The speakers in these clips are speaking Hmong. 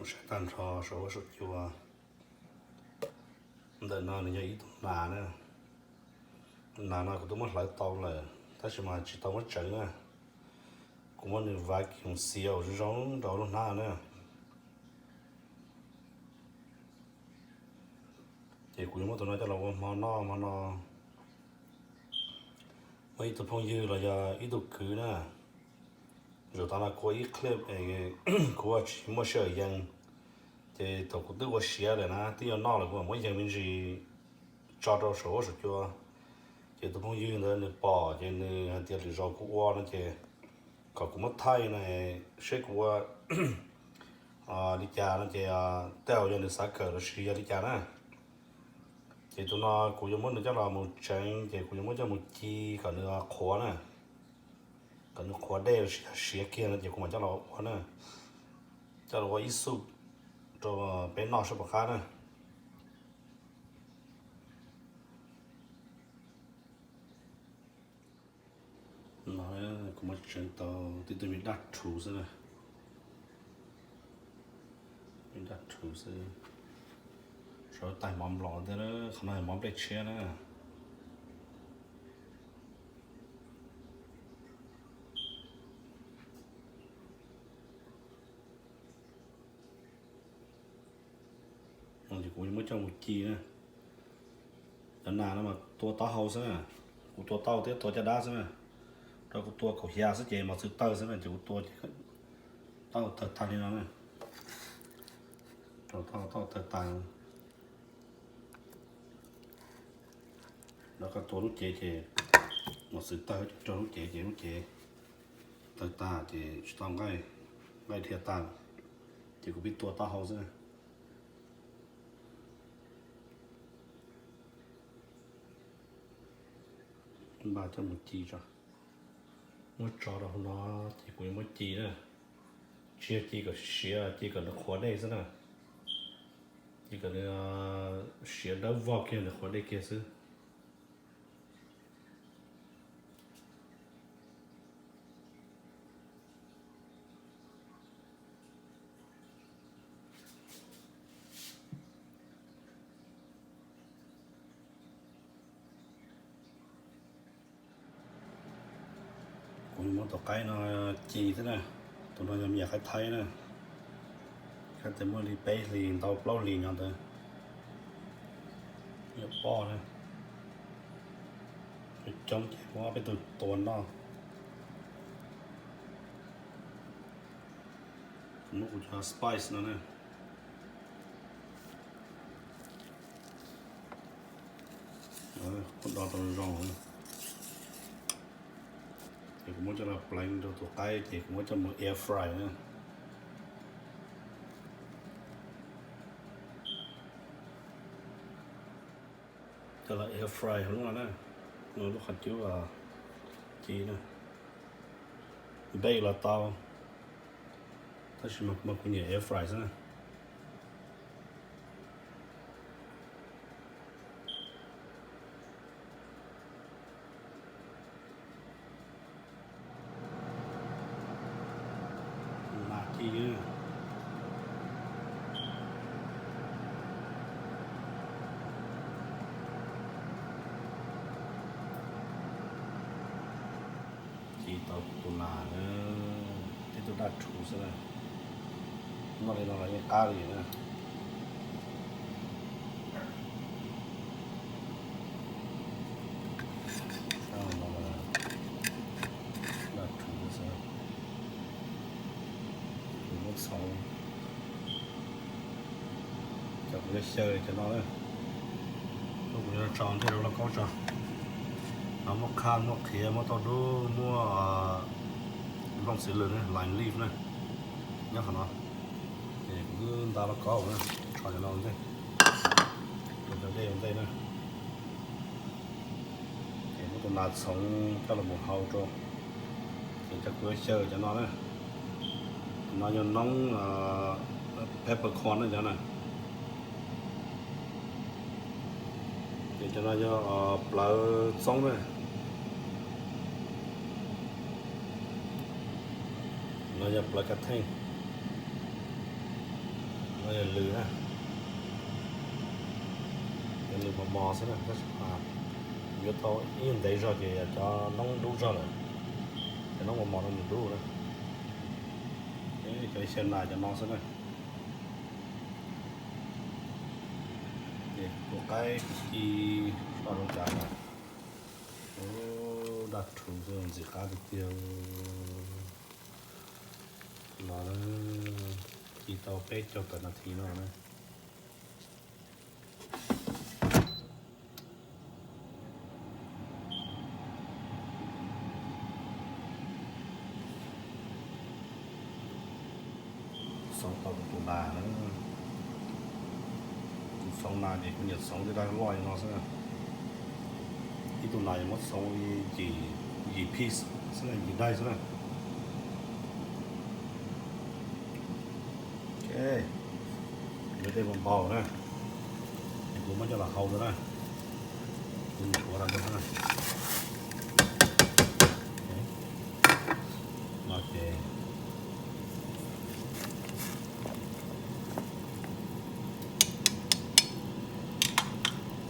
Saib tag nrho saum huab saum cua. Ntawm no nws yog ib tug nas na. Nas no kuv twb muab hlawv tau lawm tab sis mas tsis tau muab tseev na. Kuv muab nws vacuum seal zoo zoo rau lub hnab na. Ces kuv yuav muab tus no coj los ua hmo noj hmo no. Muaj ib tug phooj ywg los yog ib tug kwv na, zaum tas no kuv ua ib clip, kuv ua tsis muaj sij hawm yees, ces thaum kuv twb ua siav lawm na twb yuav noj lawm kuv mam muab yees me ntsis tso rau saum huab saum cua. Ces tus phooj ywg ntawd nws pom ces nws hais tias lwm zaus kuv ua no ces kom kuv muab thaij no, seb kuv ua li cas no ces tej zaum yog nws xav kawm los sis yog li cas na. Ces tus no kuv yuav muab nws coj los mus tseev ces kuv yuav muab coj mus ci kom nws qhuav na, kom nws qhuav dej los sis yog siav kiag no ces kuv mam coj los ua na, coj los ua ib xuj rau peb noj sab pom qab na. No kuv muab tseev tau tib tug me daj rhuv xwb na, me daj rhuv xwb, sawv tais mov mlom thiab, qhov no mov nplej tshiab na. Ces kuv muab coj mus ci na. Cov nas no mas tua taub hau xwb na, kuv tua tauj thiab tua caj dab xwb na. Rau kuv tua kaum xya xwb ces mos txwv tawg xwb na ces kuv tua tauj tawg tag li no na. Rau tauj tawg tag. Rau koj tua lub cev ces mos txwv tawg rau lub cev ces lub cev tawg tag ces tsis tau nqaij, nqaij dhia tag, ces kuv pib tua taub hau xwb na. Npaj coj mus ci tso. Muab tso rau hauv no ces kuv yuav muab ci na. Tsis yog ci kom siav, ci kom nws qhuav dej xwb na. Ci kom nws siav dawb vog kiag nws qhuav dej kiag xwb. Kuv muab tus qaib no ci xwb na. Tus no yog me nyuam qaib thaib na, hais tias muaj li peb hlis ntau plaub hlis nyob ntawd. Nyuam poj na, coob ces muab peb tug tua noj. Kuv muab kuv cov spice no na, kuv do tau zoo. Ces kuv muab coj los pleev rau tus qaib ces kuv muab coj mus air fry na. Coj los air fry hauv lub no na, lub qhov cub ci na. Bake los tau, tab sis mas kuv nyiam air fry xwb na. Mas ci, ci tau tus nas, tib tug daj rhuv xwb na. Noj li no los yeej qab li na. Daj rhuv xwb. Kuv muab txhoov, cov kuv yuav xyaw cov no, kuv yuav tso ntej rau lauj kaub tso. No muaj khaj, muaj qhiav, muaj tauj dub, muaj nplooj txiv lws, lime leaf na, nyob qhov no. Ces kuv twb nta lauj kaub na, tso cov no ua ntej, rau cov dej ua ntej na. Ces muab tus nas txhoov coj los mus hau rau, ces cov kuv yuav xyaw cov no na. No yog noob peppercorn na cov na. Ces cov no yog plawv txoob na. No yog plawv kav theej. Yog lws na, yog lws mos mos xwb na, tab sis yuav tau ib nyuag ntev zog ces yog cov noob dub zog lawm, cov noob mos mos no nws dub na. Cov xyaw nas cov no xwb na. Ces kuv qaib kuv ci so rau cas na. Daj rhuv xwb ntxim qab tiag tiag. Los na, ci tau peb caug tawm nas this no na. Xoov tau kuv tus nas na. Kuv xoov nas ces kuv nyiam xoov tej daj loj li no xwb. Ib tug nas yuav muab xoov li yim piece xwb na, yim daim xwb na. Ok, yuav dej npau npau na, ces kuv muab coj los hau rau na. Kuv ntxuav rau rau na. No ces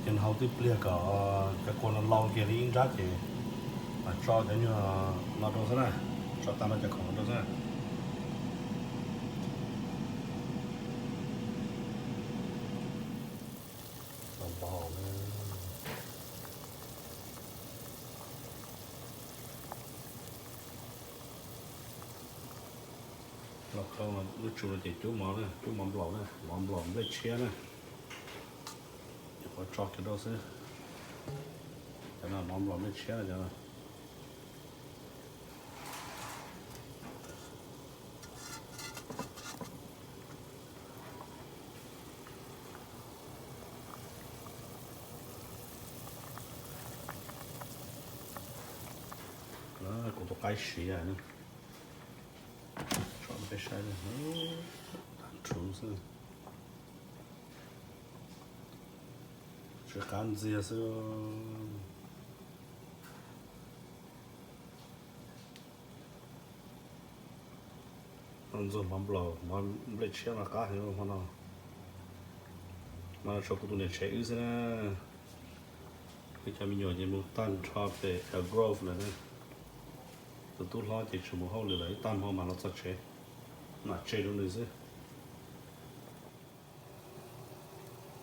ces hau tib pliag kom cov kua no lau kiag li ib nrab ces mam tso cov nyuag no rau xwb na, tso tag no cov khoom no rau xwb na. Los khau lub tsu no ces cub mov na, cub mov nplaum na, mov nplaum nplej tshiab na. Nyuam qhuav tso kiag rau xwb. Cov no mov nplaum nplej tshiab na cov no. Kuv tus qaib siav, tso peb saib, tag nrho xwb. Tsis qab ntxiag xwb. Ntxuag mov nplaum, mov nplej tshiab mas qab heev hmo no. Mas tso kuv tus niam tsev wb xwb na. Wb cov me nyuam ces mus tag nrho pem Elk Grove lawm na. Tus tub hlob ces tsis mus hauj lwm lawm, ib tag hmo mas los txog tsev, mam tseg rau nws xwb.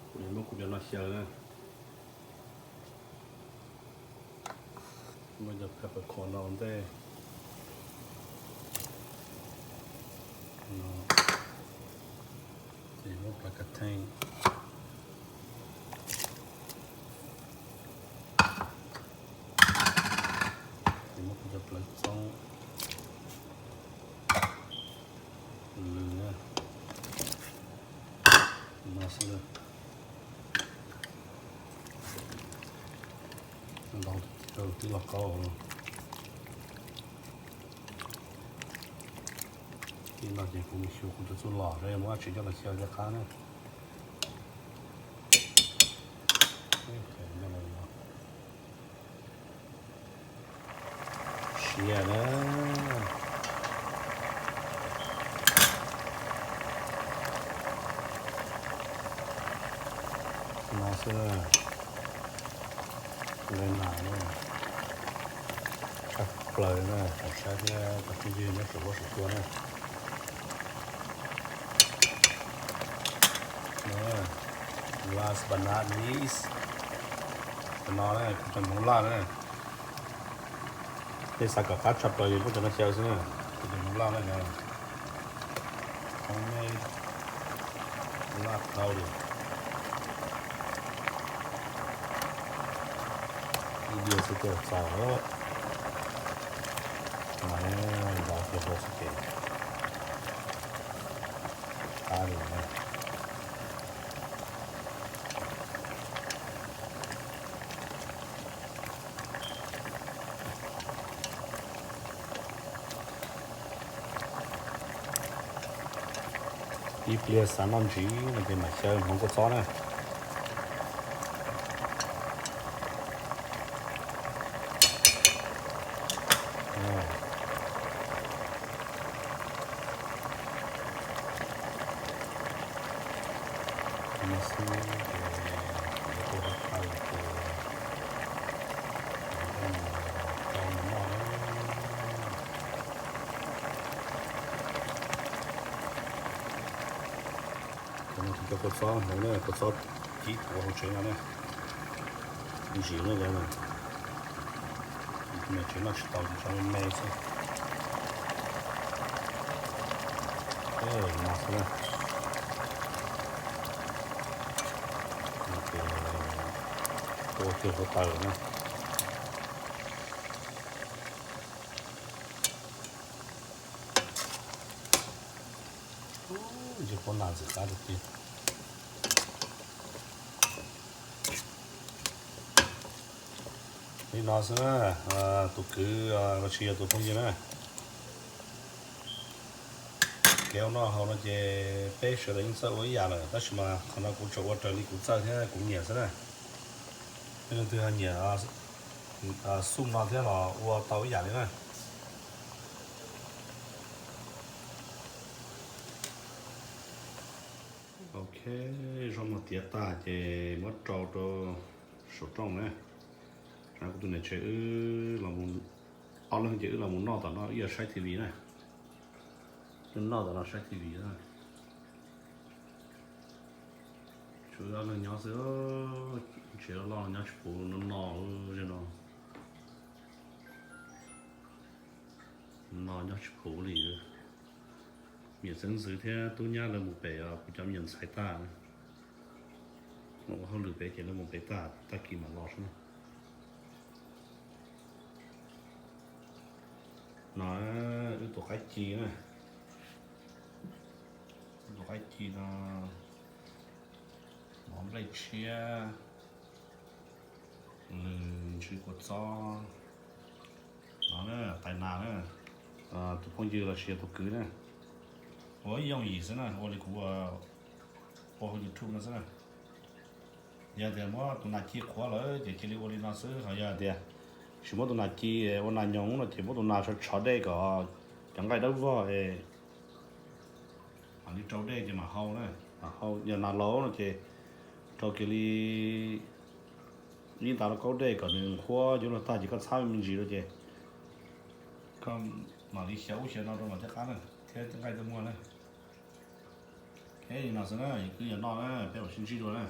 Kuv yuav muab kuv cov no xyaw na. Muab cov peppercorn no ua ntej. No ces muab plawv katheej. Ces muab kuv cov plawv txoob lwm na. No xwb. Ntau tiag, twb los qaub. Tib no ces kuv mus xyuas kuv tus txuj lom seb muab dab tsi coj los xyaw cov qab na. Siav na. No xwb. Nqaij nas na, tshaj plaws na, tsoom saib thiab cov phooj ywg nyob saum huab saum cua na. Last but not least, cov no na, kuv cov hmoov laj na. Nej xav kom qab tshaj plaws ces muab cov no xyaw xwb na, kuv cov hmoov laj na. Homemade laj plawv li. Ib diav xwb twb txaus lawm. Mas nrov kiag rau xwb ces qab li na. Ib pliag xav noj ntsis no ces mam xyaw hmoov kua txob na. Cov kua txob hauv na, kua txob cib tuav hauv tsev no na, ntsim na cov no. Tsev noj tsis tau ces tso me me xwb. No xwb na. Ua kiag hluav taws na. Ntsis pob nas ntxim qab tiag tiag. Li no xwb na, tus kwv los sis yog tus phooj ywg na. Kev ua noj haus no ces peb sawv daws yeej txawj ua ib yam lawm, tab sis mas qhov no kuv tsuas ua raws li kuv txawj thiab kuv nyiam xwb na. Leej twg ho nyiam xub no thiab los ua tau ib yam li na. Ok, zaub mov tiav tag ces muab rau rau saum rooj na. Kuv tus niam tsev wb, ob leeg ces wb los mus noj tom no, wb yuav saib T V na. Wb noj tom no saib T V na. Tshuav wb ob leeg nyob xwb, tsev loj loj nyob tsis puv no, no ze no. No nyob tsis puv li. Me nyuam xeeb ntxwv thiab tub nyab lawv mus pem kuv cov me nyuam ntxhais tag, mus ua hauj lwm pem ces lawv mus pem tag, tag kis mam los xwb na. No wb tus qaib ci na, wb tus qaib ci no, mov nplej tshiab, lws ntsw kua txob, no na, tais nas na, tus phooj ywg los sis yog tus kwv na, ua ib yooj yim xwb na, ua li kuv ua hauv YouTube no xwb na. Yog tias muab tus nas ci qhuav lawm ces cia li ua li no xwb, ho yog tias tsis muab tus nas ci, ua nas nyoos no ces muab tus nas tshov tshov dej kom cov nqaij dawb vog es mam li rau dej ces mam hau na, mam hau. Yog nas laus no ces rau kiag li ib nta lauj kaub dej kom nws nqhuab yuav luag tag ces koj txhab me ntsis rau ces koj mam li xyaw ub xyaw no rau mam thiaj qab na, thiab nqaij thiaj muag na. Li no xwb na, yog kwv yog noj na, peb mam sib ntsib dua na.